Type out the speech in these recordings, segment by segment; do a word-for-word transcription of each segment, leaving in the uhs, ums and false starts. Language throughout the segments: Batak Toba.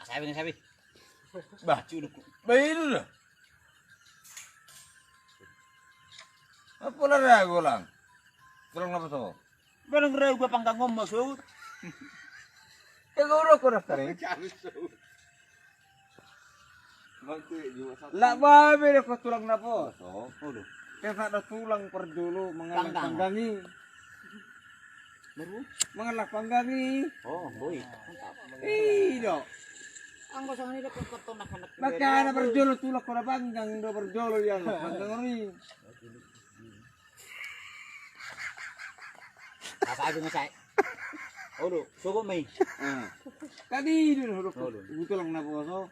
Asabi ni sabi. Bah, culuk. Bah, itu dah. Apa lah ragu lang? Tulang apa tuh? Barang ragu apa panggang ngomong suhut? Ya gua udah kurang kering. Lah babe deh ko tulang napo. Kena do tulang parjolo mangallang panggang i. Mangallang panggang i. Oh, boi. Mantap. Ido. Anggo songon i do ko tonak anak. Makana parjolo tulang ko na panggang do parjolo ya panggang i. Apa aja ngesai. Olo, sogot mai. Tadi do olo. Tulang napo so.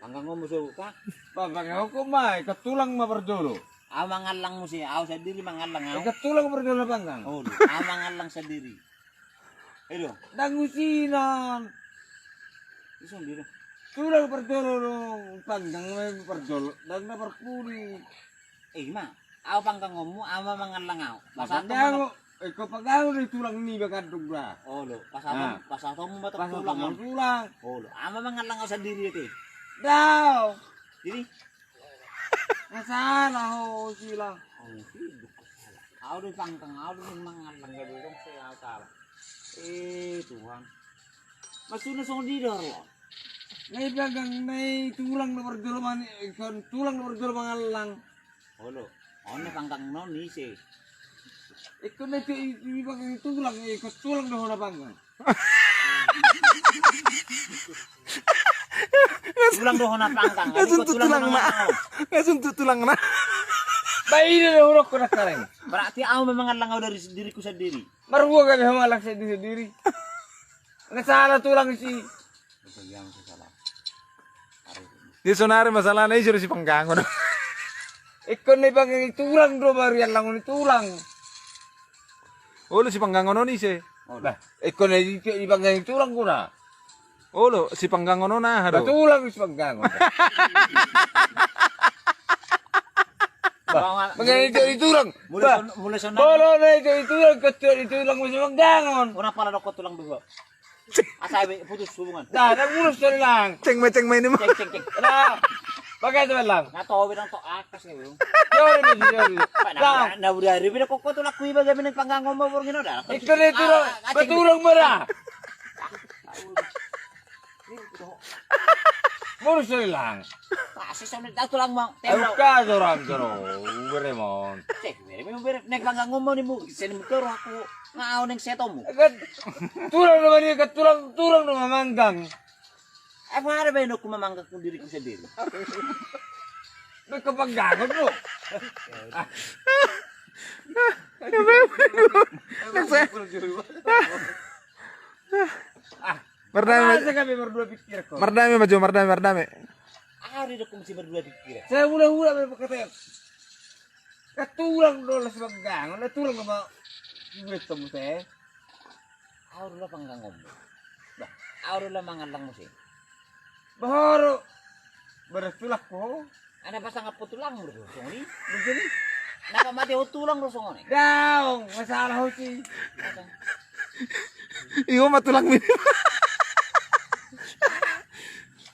Panggang ngomong so ka. Panggang ngomong mai, ketulang ma parjolo. Au mangallang muse, au sandiri mangallang au. Ketulang parjolo panggang. Olo, au mangallang sandiri. Edo. Dang usinan. Ison diri. Tulang parjolo do panggang ma parjolo, dang na parpudi. Eh ma, au panggang ngomong, au ma mangallang au. Pas au panggang. Iko panggang do tulang ni bagandung da. Olo, pas au, pas au ma tulang. Olo, au ma mangallang au sandiri ete. Dao. Jadi. Masalah ho sila. Au do panggang, au do mangallang ya dong se au salah. Eh Tuhan. Maksudna songon di do ro. Nai panggang nai tulang do parjolo mani, tulang do parjolo mangallang. Olo. On na panggang non ise. Ikon na itu i panggang tulang, ikon tulang do hona panggang. Tulang do hona panggang. Langsung tu tulang na. Langsung tu tulang na. Baik ini do hona kona sekarang. Berarti au memang mangallang au dari diriku sendiri. Marua kami hona mangallang sendiri. Nggak salah tulang si. Dia sonari masalahna ise do sipanggangon. Ikon na ipanggang i tulang do baru iallangon i tulang. Olo sipanggangon on ise. Bah, ikon na ipanggang i tulang guna. Olo sipanggangon on aha do. Tulang sipanggangon. Bah, panggang i tulang. Mulai sonari. Olo na i tulang ketua i tulang sipanggangon. Ora pala dokot tulang bego. Asa be putus hubungan. Dah, dah putus dari lang. Ceng mai, ceng mai ini mah. Ceng ceng ceng. Dah. Pakai tu lang. Na to be nang to akas ya bro. Jori ni jori. Dah. Na udah hari beda koko tu laku iba gabe nang panggang ngomong borngin udah. Ikon itu do. Betul orang merah. Murus dari lang. Pasti sama dah tulang mang. Ayo ka jorang jorong. Beremon. Cek beremon berem. Nang panggang ngomong ni mu. Sini muter aku. Ngau neng setomu. Tulang nama dia ke tulang tulang nama manggang. Apa ada bayi aku memanggang diriku sendiri. Kepanggangan lu. Mardame. Mardame ma jo, mardame, mardame. Ari do kungsi berdua pikir. Saya mula-mula be pakatai. Katulang do las banggang, na tulang do ma. Duit temu saya. Au do la panggang ngomong. Bah, au do la mangallang muse. Bahoro. Beres tulak ko. Ana pasang apa tulang mulu songon i. Begini. Napa mate ho tulang do songon i. Daong, masalah ho si. Iyo ma tulang mini.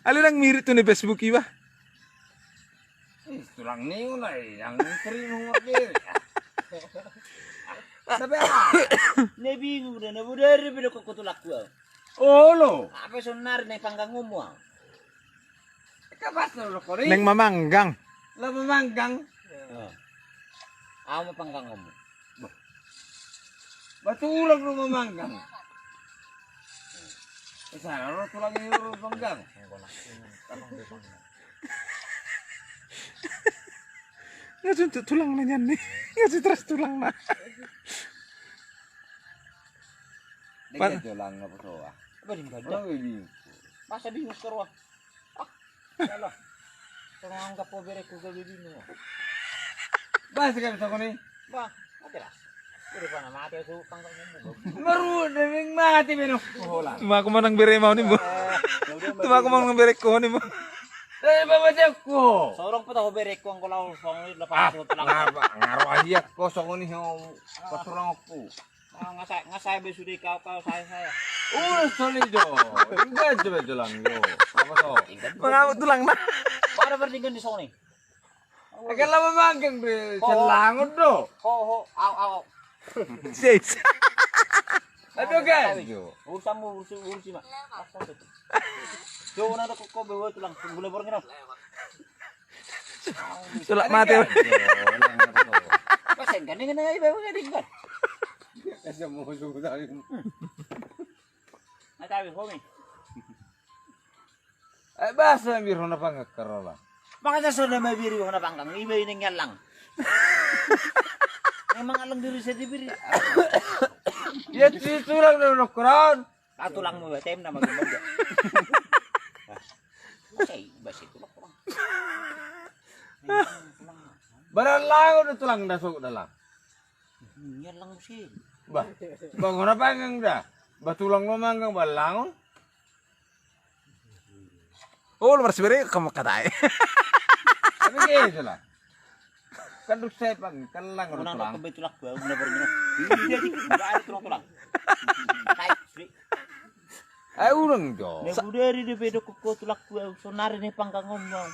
Ale nang mirip tu ni Facebook iba. Tulang ni ulai yang terima wakil. Tapi apa? Na bingung da na budari beda koko tulang gua. Olo. Apa sonari na panggang ngomong. Kapas lo kori. Neng mamanggang. Lo mamanggang. Au ma panggang ngomong. Batu ulang lo mamanggang. Sana lo tulang ini lo panggang. Nga suntuk tulang na nian ni. Nga suntuk tulang na. Dia tulang apa soa. Apa di mana? Masa bingung sekarang. Ah, yalah. Tolong anggap po berekku ke bibinu. Bah, sekarang toko ni. Bah, mati lah. Udah pernah mati aku panggang ngomong. Baru deming mati beno. Hola. Tuma aku manang bere mau ni bo. Tuma aku manang bere ko ni bo. Dari bapak jago. Sorong po tahu berekku angko lau song ni lepas. Ngaro aja kosong ni ho. Pasurang aku. Ngasai ngasai be sude kau kau saya saya. Udah soli jo. Enggak coba tulang jo. Apa so? Mengamuk tulang na. Pada berdingin di sini. Agak lama manggang be selangun do. Ho ho au au. Sis. Aduh kan. Urusanmu urusi urusi mak. Jo na do kok be tulang gula borngin. Sulak mate. Pasen kan dengan ai bawa gading kan. Asa mau suku tadi. Ada habis komi. Eh bahasa bir hona panggang karola. Makanya sudah mau biri hona panggang iba ini ngelang. Emang alang diri saya dibiri. Ya tulang dulu koran. Ah, tulangmu B T M nama gembok ya. Oke, basi tulak tulang. Barang langon do tulang da sok dalam. Iya lang sih. Bah, bangun apa enggak dah? Bah tulang lo manggang balangon. Oh, lu harus beri kamu katai. Tapi gitu lah. Kan duk sepang, kan lang Unang tulang. Kebe tulak gua, guna baru guna. Iya, iya, iya. Enggak ada tulang-tulang. Hai, Sri. Ai unang jo. Na budari do bedo koko tulak gua, sonari ne panggang ngomong.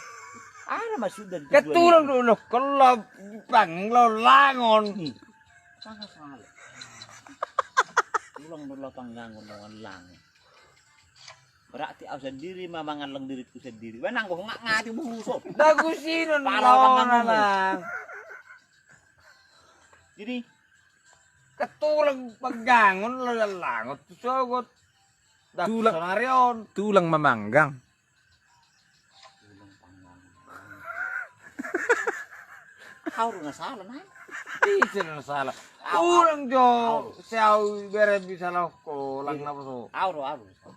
Ada maksud dari tujuan. Ketulang dulu, kalau panggang lo langon. Sangat salah. Tulang dulu panggang ngomong langon. Berarti au sandiri ma mangallang diritku sandiri. Ba nanggo ngak ngati buso. Bagus i non lawan alang. Jadi ketulang panggangon lalangot tu sogot. Tulang sonarion. Tulang mamanggang. Au do na salah nai. Ise na salah. Ulang jo. Siau bere bisa lohko lang na boso. Au do au do.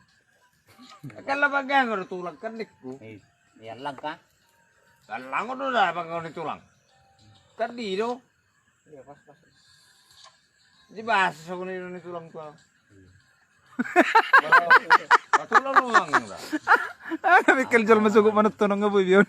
Kan la panggang do tulang kan nikku. Iya lang ka. Kan lang do da panggang ni tulang. Kan di do. Iya pas pas. Di bahasa sama ni tulang tulang. Tulang ulang da. Ah, mikir jol masuk manut tonong nggak boy bion.